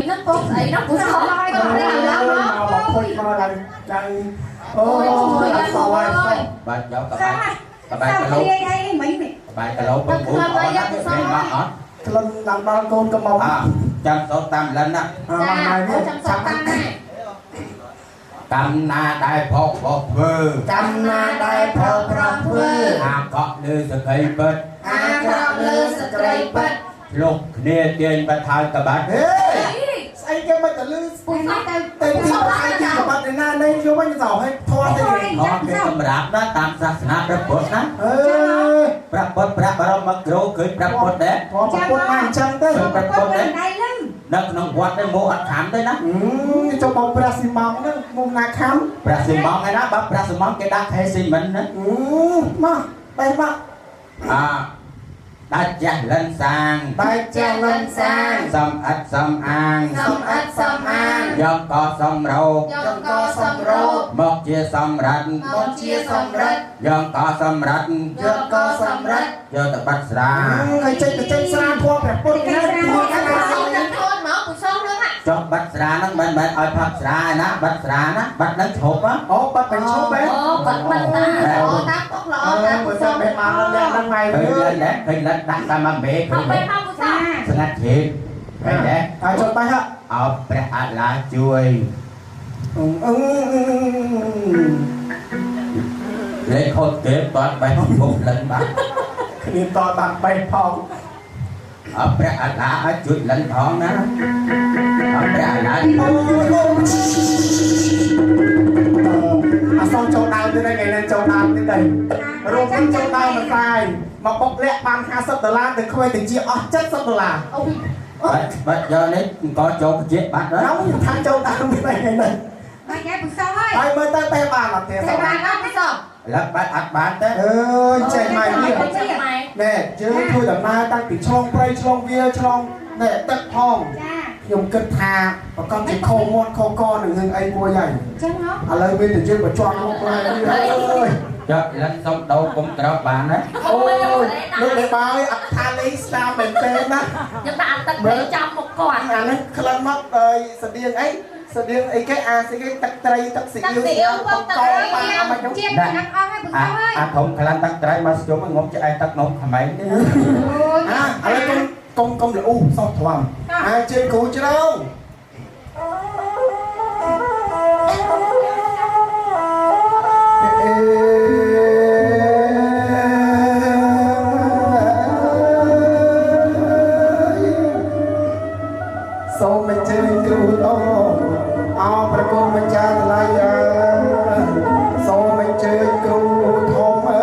ហ្នឹងពុកស្អីហ្នឹងពុកសោះ ឡើយក៏ឡើយ មកមកខូចមកឡើងឡើងអូយអត់សោហើយ បាទយកក សោះ បែកកបែក សោះ គីឡូ ព្រាយអីមិញនេះ កបែកគីឡូបងប្អូនអត់ណាមកអត់ ក្លិនឡើងដល់កូនកំមុំ អចាំសោតតាមលិនណា អើម៉ែវា ចាំសោះតាមណា កម្មណាដែលផកបោះធ្វើ កម្មណាដែលផលប្រោះធ្វើ អាកក់លើសក្តីពិត អាក្រក់លើស្ត្រីពិត លុកគ្នាទាញបថើកបាត់ ហេស្អីគេមិនទៅលឺ ពុកមកទៅ តែទីឯងទីកបាត់ឯណានេះយកវិញសោឲ្យធေါ်ទេ អត់គេសម្រាប់ណាតាមសាសនាព្រះពុទ្ធណា អើ ព្រះពុទ្ធព្រះបរមគ្រូឃើញព្រះពុទ្ធដែរ ធေါ်ប្រពុតមកអញ្ចឹងទៅ ព្រះ ពុក ពុទ្ធដែរ មិនដៃលឹង នៅក្នុងវត្តទេមកអត់ខាំទេណា ចុះបងព្រះស៊ីម៉ងហ្នឹងមុំណាខំ ព្រះស៊ីម៉ងឯណាបើព្រះស៊ីម៉ងគេដាក់ខេស៊ីមិនណា មកបែមក អាដាច់ចាស់លិនសាង បែចាស់លិនសាង សំអិតសំអាង សំអិតសំអាង យកកសំរោ យកកសំរោ មកជាសំរិទ្ធ មកជាសំរិទ្ធ យកកសំរិទ្ធ យកកសំរិទ្ធ យកទៅបាត់ស្រា ហើយចេញទៅចេញស្រាធေါ်ព្រះពុទ្ធណាធေါ်ស្រា សោះនឹងខ្លួនមកពុសោះនឹង ចុះបាត់ស្រាហ្នឹងមិនមែនឲ្យផឹកស្រាឯណាបាត់ស្រាណាបាត់ហ្នឹងឈប់ អូបាត់បញ្ឈប់ហ៎ អូគាត់បាត់តា អូតាមពុកល្អតាម មើល ពុសោះ តែបែមកដល់ហ្នឹងថ្ងៃ ឃើញ វើ លិនដែរឃើញលិនដាក់តាមមកមេឃើញ អត់បែមកពុកសោះ ស្ងាត់ជ្រាបឃើញដែរ ហើយចុះបែហ៎ អោព្រះអឡាជួយ អឺអឺ លេខខុសគេបាត់បែពុកលិនបាត់ គ្នាតបានបែផង អោព្រះអឡាឲ្យជួយលិនផងណាអោព្រះអឡា អូអសចូលដើមទៀតថ្ងៃនេះចូលដើមទៀតទេរោគចូលដើមម្សាយ មកបុកលាក់បាន50ដុល្លារទៅខ្វែតិចអស់70ដុល្លារ អូ បាទយកនេះក៏ចូលជាបាត់ហើយ ខ្ញុំថាចូលតាមថ្ងៃនេះ បាយញ៉ែពុសោហើយ ហើយមើលទៅបែបបានអត់ទេ តែបានអត់ពុសោ លឹកបាត់អត់បានទេ អើយចេះម៉ែនេះណែយើងធ្វើដំណើរតាំងពីឆ្លងព្រៃឆ្លងវាលឆ្លងណែទឹកផង ចា ខ្ញុំគិតថាប្រកាសជាខោមាត់ខោកនឹងរឿងអីមួយហើយ ចឹងហ៎ ឥឡូវមានតែយើងបញ្ជាន់មុខឡើងអើយ ចាប់លិនសុំដោគុំក្រោបបានណា អូយលោកលេបាយអត់ថាលេងស្ដាមមែនទេណា ខ្ញុំដាក់ទឹកត្រីចាំមុខគាត់ អានេះក្លិនមកអើយស្តៀងអីស្តៀងអីគេអាស្អីគេទឹកត្រីទឹកស៊ីអ៊ីវទឹកកប៉ាមកខ្ញុំ ជាតិហ្នឹងអស់ហើយពុសោហើយ អាធំក្លិនទឹកត្រីមកស្ជុំងំឆ្អែតទឹកនំខ្មៃទេ អូយ អាឥឡូវកុំលូសោះធំអាជើងគ្រូជ្រងសូមអញ្ជើញគ្រូតអោប្រគុណម្ចាស់ថ្លៃសូមអញ្ជើញគ្រូធំអើ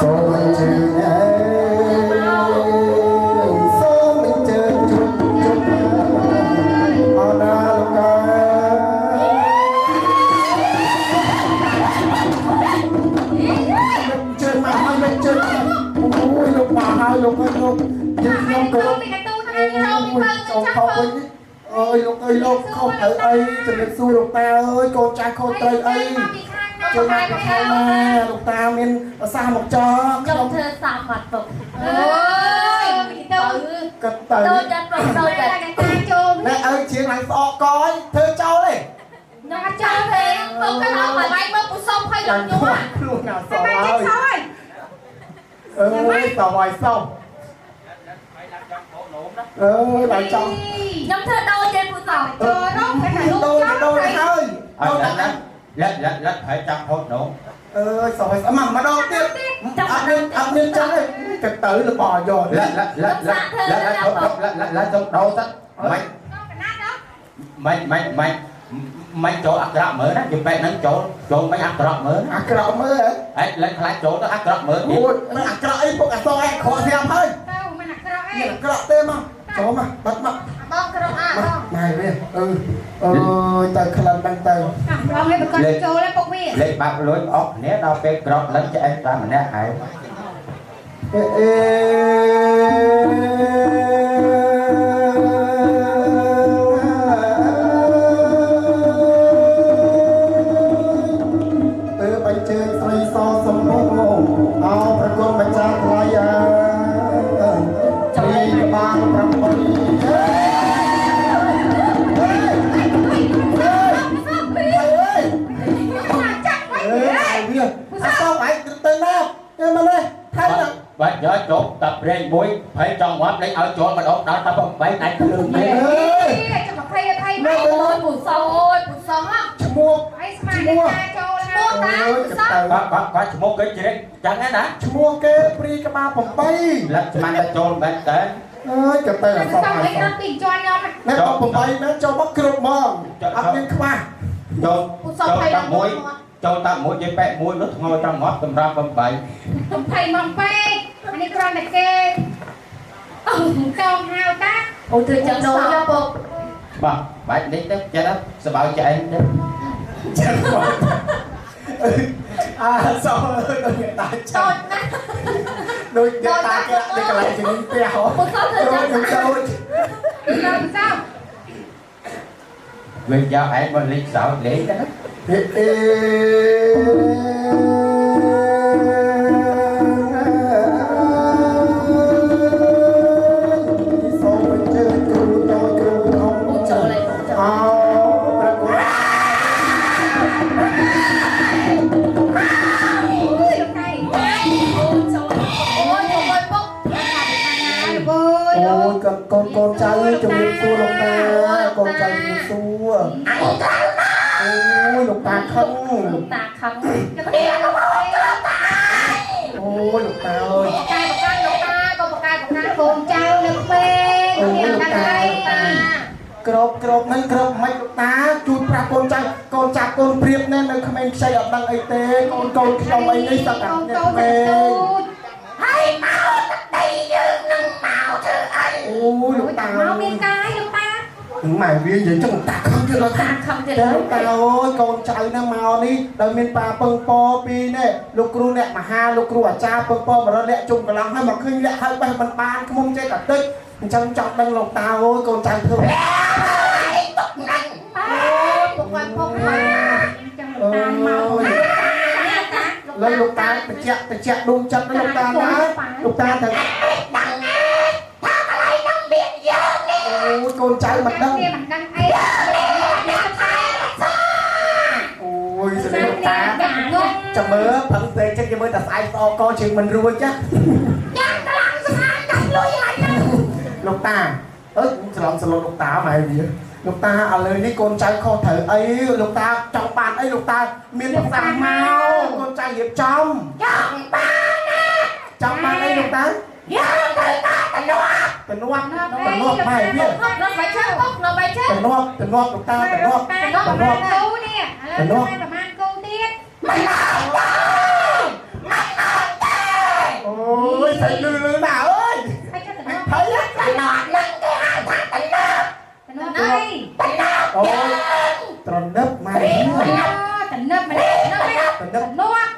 សូមអញ្ជើញសូមអញ្ជើញជុំជុំអណាលោកកាជើញមកហើយលោកជើញអូយលោកមកហើយលោកអើយលោកយើងខ្ញុំក៏ចូលខុសវិញអើយលោកអើយលោកខុសត្រូវអីជំរាបសួរលោកតាអើយកូនចាស់ខុសត្រូវអីចូលមកពីខាងណាលោកតាមានប្រសាសន៍មកចោ ខ្ញុំធ្វើសាមអត់ពុក អូយទៅ ក៏ទៅ ទៅចាត់ប្រទៅចាត់ តាចូល ណែអើយជាងឡើងស្អកកយធ្វើចូលទេ ខ្ញុំអត់ចូលទេពុកក៏អត់មកបាយមើលពុសុំហើយលោកញ័រ ខ្លួនណាសហើយអើយតហើយសោះអើយដល់ចង់ ខ្ញុំធ្វើដូចទេពុសុំ ចូលរកតែលោក ដូចដូចហើយ អត់លិតលិតលិតហើយចាំហូតនោះ អើយសោះមកម្ដងទៀតអត់មានចឹងទេទៅទៅលបយក លិតលិតលិតលិតលិតលិតលិតចង់ដោទៅមិនមិនមិនមិនមិនចូលអក្រក់មើលណាជំបែកហ្នឹងចូលចូលមិនអក្រក់មើល អក្រក់មើល ហ៎លិតខ្លាចចូលទៅអក្រក់មើល អូយមិនអក្រក់អីពុកអសអីខកស្រាប់ហើយ ទៅមិនអក្រក់អី អក្រក់ទេមកចូលមកបាត់មក បងក្រុមអាបង ម៉ែវាអឺអើយទៅក្លិនហ្នឹងទៅ បងឲ្យប្រកាសចូលហើយពុកវា លេខបាក់លុយអស់គ្នាដល់ពេលក្រប់លិនឆ្អែតតាមម្នាក់ហើយ អេអេទៅបញ្ជើញស្រីសសំពុកអោប្រគុណម្ចាស់ថ្លៃអើពីក្បាល8 បាទយកជប់តាប្រេងមួយហើយចង់ងាប់លេងឲ្យចូលម្ដងដល់តែ8ណៃភ្លើងនេះ ចាំ20 20 អូយពូសងអូយពូសង ឈ្មោះ អីស្មានតាចូល ឈ្មោះតា គាត់គាត់ឈ្មោះគេជ្រែកចឹងណា ឈ្មោះគេព្រីក្បាល8 លិតស្មានតែចូលមែនតើ អើយក៏ទៅអត់ សោះអីណាពីជាន់ខ្ញុំ ណែ8មែនចូលមកគ្រប់ហ្មងអត់មានខ្វះ ចូលចូលតាមួយចូលតាមួយនិយាយប៉ែមួយនោះធ្ងល់ចង់ងាប់សម្រាប់8 20មកពេកអានេះគ្រាន់តែគេចង់ហៅតា អូធ្វើចឹង ដូរយកពុក បាទបាច់នេះទៅចិត្តសបៅចែងទៅ ចឹងមកអាសោះដូចអ្នកតា តូចណាស់ ដូចអ្នកតាគេដាក់នៅកន្លែងជំនាញផ្ទះហ៎ ពុកធ្វើចឹង ចូល ចូលសោះ វិញយកឯងមកលេងសោតលេងណា អេអេសូមអញ្ជើញគ្រូតូចគ្រូធំ ចូលលេង អោប្រគុណ អូចូល អូយអូយពុក អូយកូនកូនកូនចៅជំរាបសួរលោកតាកូនចៅជំរាបសួរ អញត្រូវណា អូយលោកតាខឹង លោកតាខឹង អូយលោកតាអើយ កែប្រកាន់លោកតាក៏ប្រកែប្រកាន់ កូនចៅនៅក្មេងមានដល់អី ក្របក្របហ្នឹងក្របមិនលោកតាជួយប្រាប់កូនចៅកូនចាប់ កូនព្រៀបណែនៅក្មេងខ្ចីអត់ដឹងអីទេកូនកូនខ្ញុំអីនេះសត្វតែក្មេង ហើយមកទឹកដីយើងនឹងមកធ្វើអី អូយលោកតា មកមានកាយលោកតា ម៉ែវានិយាយចឹងតាខំទៀតលោកតា ខំទៀត លោកតាអើយកូនចៅហ្នឹងមកនេះដោយមានប៉ាពឹងពពីរនេះលោកគ្រូអ្នកមហាលោកគ្រូអាចារ្យពឹងពមរលាក់ជុំកន្លងហើយមកឃើញលាក់ហើយបេះមិនបានខ្មុំចេះតែតិចអញ្ចឹងចង់ដឹងលោកតាអើយកូនចៅធ្វើ អីទុកហ្នឹង អូយពុកគាត់ពុក អញ្ចឹងលោកតាមកតា លើលោកតាតិចតិចដួងចិត្តលោកតាណាលោកតាទៅ ដឹងណាថាកន្លែងហ្នឹងមានយើងនេះ អូយកូនចៅមិនដឹង មិនដឹងអី អូយស្ដីលោកតាចាំមើលផឹងពេកចិត្តគេមើលតែស្អែកស្អកជាងមិនរួចចា យ៉ាងខ្លាំងស្អាតកាច់លុយហើយហ្នឹង លោកតាអើច្រឡំសឡុលោកតាម៉ែវាលោកតាឥឡូវនេះកូនចៅខុសត្រូវអីលោកតាចង់បានអីលោកតាមានប្រសាសន៍មកកូនចៅរៀបចំ ចង់បានណា ចង់បានអីលោកតា យើងត្រូវតាតំណប់ តំណប់តំណប់ម៉ែវា នៅបាយជើងពុកនៅបាយជើង តំណប់តំណប់លោកតាតំណប់ តំណប់ប្រហែលគូនេះឥឡូវប្រហែលគូទៀត មិនអត់ទេមិនអត់ទេ អូយស្អីលឺលឺណាអើយ ហើយចុះតំណប់ ភ័យ តំណប់ហ្នឹងគេហៅថាតំណប់ តំណប់អី តំណប់ អូយត្រនឹបម៉ែ តំណប់មិនតំណប់តំណប់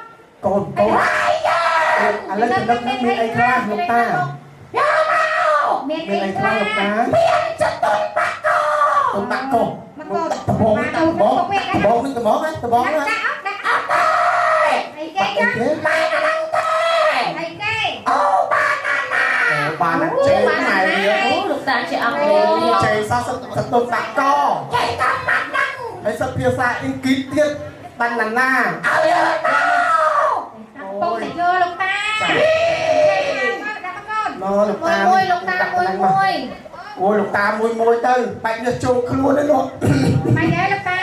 កូនកូនឥឡូវតំណប់នឹងមានអីខ្លះលោកតា យកមក មាន មាន អីខ្លះ អីខ្លះលោកតា មានចតុនបាក់ក កូនបាក់កោដបងដបងដបងនឹងដបងណាដបងណា ដាក់ដាក់ អត់ទេ អីគេចា គេ ម៉ែអាហ្នឹងទេ អីគេ អូបាណាណា បានណាចេម៉ែវា អូលោកតាជាអង់គ្លេស ចេសោះសតុនបាក់ក ចេះតាមម៉ាត់ហ្នឹង ហើយសិតភាសាអ៊ីងគ្លីសទៀតបានណាណា ឲ្យយកមក ពងតែយកលោកតាដាក់កូន ណលោកតា មួយលោកតាមួយមួយ អូយលោកតាមួយមួយទៅបាច់នេះចូលខ្លួនទេលោក បាច់អីលោកតា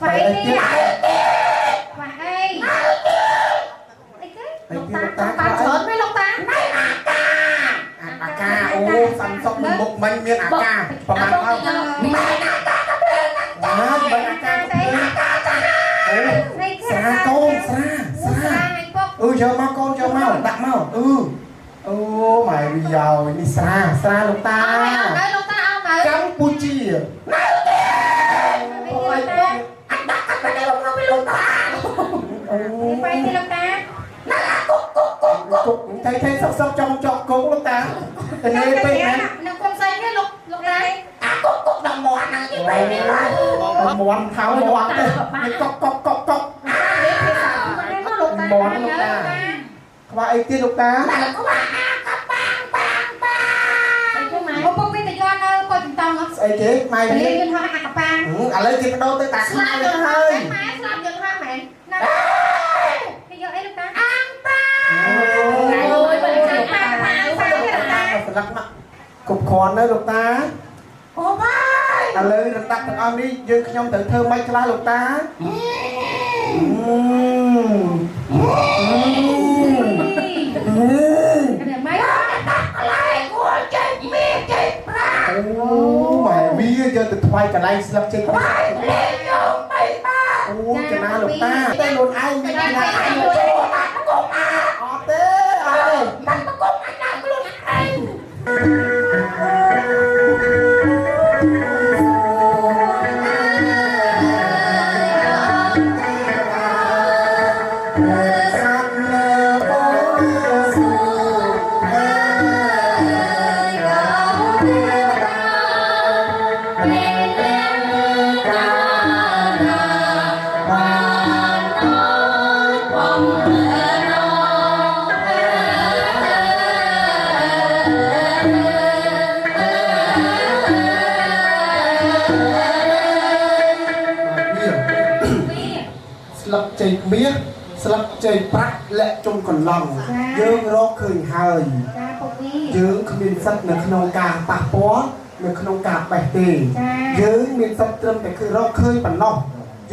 បាច់អីទៀតបាច់អីអីគេ លោកតាបានច្រើនមែនលោកតា ណៃអាកា អាកាអូសាំសុកមុខមិញមានអាកាប្រហែលអត់ ម៉ែអាកាក៏ភ្លើងហ្នឹង ណាមិនអាកា ស្អី អាកាចាស់ អូ ស្អី ស្រាកូនស្រាស្រា ស្រាអញពុក អឺយកមកកូនយកមកដាក់មកអឺអូម៉ែវាយោនេះស្រាស្រាលោកតា អត់អត់ទៅលោកតាអត់ទៅ កម្ពុជា ណៅទេ អូយ អញដាក់កាត់ទៅមកពីលោកតា អូ បាច់ទេលោកតា ណៅអាគុកគុកគុកគុក គុកថៃថៃសុកសុកចង់ចកគុកលោកតាតែនេះពេកណា នឹងគុំស្អីទេលោកលោកតា អាគុកគុកដល់មាត់ហ្នឹងយីបែបនេះឡើយ មាន់ថៅមាន់ទេនេះកុកកុកកុកកុក និយាយភាសាខ្មែរមកលោកតា មាន់លោកតាខ្វះអីទៀតលោកតា តែក្បាអាកបាងបាងបាង អីទេម៉ែ ឪពុកមានតែយកនៅកូនចំតង ស្អីគេម៉ែ ពលា វា យន្តហោះអាកប៉ាង ឥឡូវគេបដូរទៅតា ស្ ខ្លា លាប់យើង យហើ ហើយ យម៉ែស្លាប់យើងហើយមែន ណាគេយកអីលោកតា អាងបា អូយបើចាំ ប៉ាប៉ាប៉ាលោកតា ស្លឹកមកគ្រប់គ្រាន់នៅលោកតា អូបាយ ឥឡូវរំដាប់ទាំងអស់នេះយើងខ្ញុំត្រូវធ្វើម៉េចខ្លះលោកតា គេម៉េច ដាក់កន្លែងគួរចេះមាសចេះប្រាក់ អូម៉ែវាយកទៅថ្វាយកន្លែងស្លឹកចេក បាយលេងយកបីបា អូចំណាលោកតាតែខ្លួនឯងមានណា ឯងចូលបាត់មកអា អត់ទេអត់ទេ មិនមកគុំអញដាក់ខ្លួនឯង ស្លឹកចេកមាសស្លឹកចេកប្រាក់លាក់ជុំកន្លងយើងរកឃើញហើយ ចាពុកវី យើងគ្មានសិទ្ធិនៅក្នុងការប៉ះពាល់នៅក្នុងការបេះទេយើងមានសិទ្ធិត្រឹមតែគឺរកឃើញប៉ុណ្ណោះ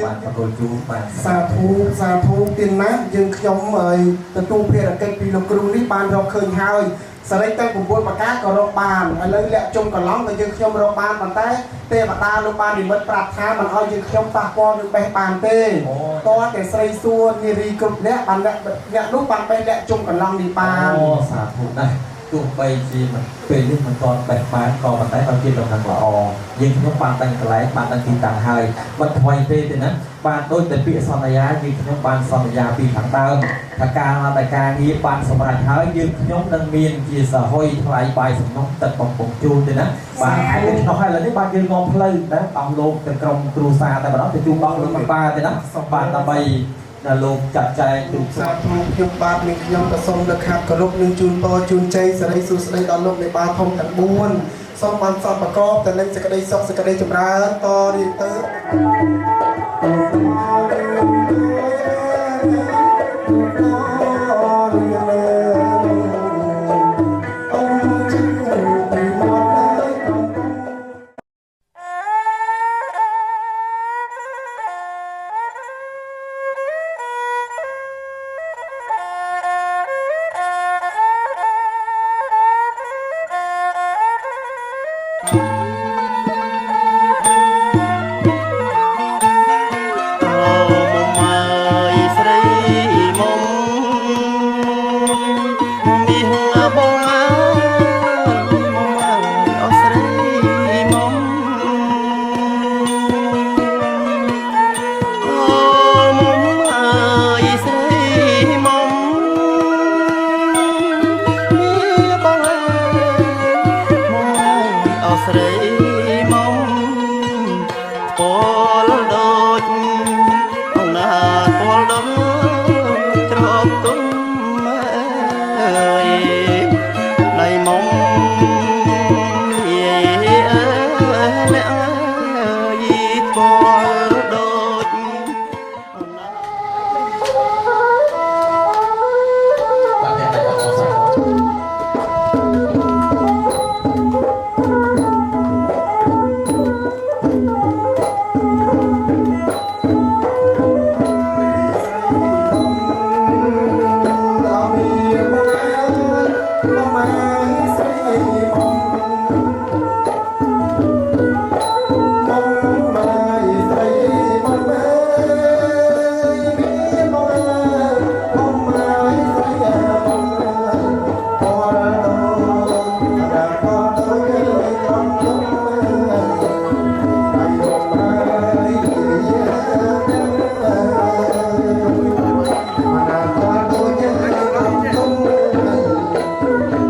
បាទបកលជូនបាទ សាធុសាធុទៀនណាយើងខ្ញុំហើយទទួលភារកិច្ចពីលោកគ្រូនេះបានរកឃើញហើយ សរិទ្ធទាំង9ប្រការក៏រកបានឥឡូវលាក់ជុំកន្លងក៏យើងខ្ញុំរកបានប៉ុន្តែទេវតាលោកបាននិមិត្តប្រាប់ថាមិនឲ្យយើងខ្ញុំប៉ះពាល់ឬបេះបានទេតើតែស្រីសួននារីគ្រប់អ្នកបានអ្នកនោះបានបេះលាក់ជុំកន្លងនេះបានអូសាធុណាស់ទោះបីជាពេលនេះមិនទាន់បេះបានក៏ប៉ុន្តែបានជាដំណឹងល្អយើងខ្ញុំបានតាំងកន្លែងបានតាំងទីតាំងហើយមិនថ្មីទេទេណាបានដូចតែពាក្យសន្យាយើងខ្ញុំបានសន្យាពីខាងដើមថាការតែការងារបានសម្រេចហើយយើងខ្ញុំនឹងមានជាសហុយថ្លៃបាយសំណុំទឹកបំពង់ជូនទេណាបានហើយដូច្នោះហើយឥឡូវនេះបានយើងងំផ្លូវណាអស់លោកទាំងក្រុមគ្រួសារតែម្ដងទៅជួបអស់លោកប៉ាទេណាបានដើម្បីដល់លោកចាត់ចែងទូសាធុខ្ញុំបាទនិងខ្ញុំក៏សូមលើកខាត់គោរពនិងជូនពរជូនជ័យសិរីសួស្តីដល់លោកមេបាធំទាំង4សូមបានសពប្រកបតែនឹងសេចក្តីសុខសេចក្តីចម្រើនតរៀងទៅ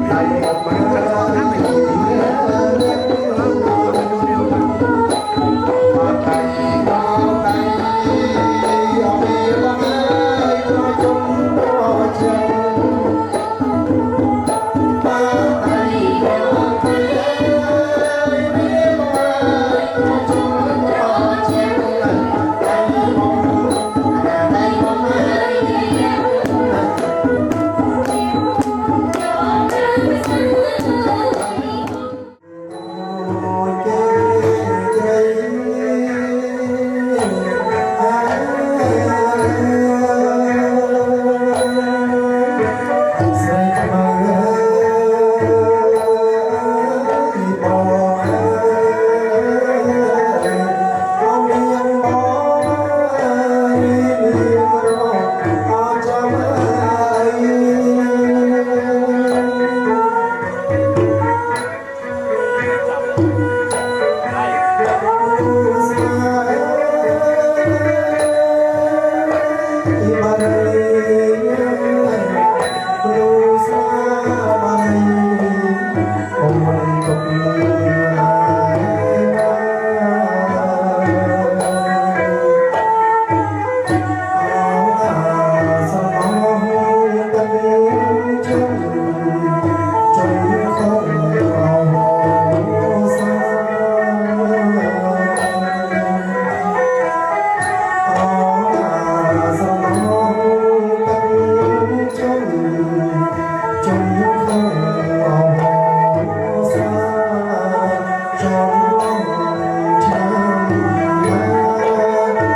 Hãy subscribe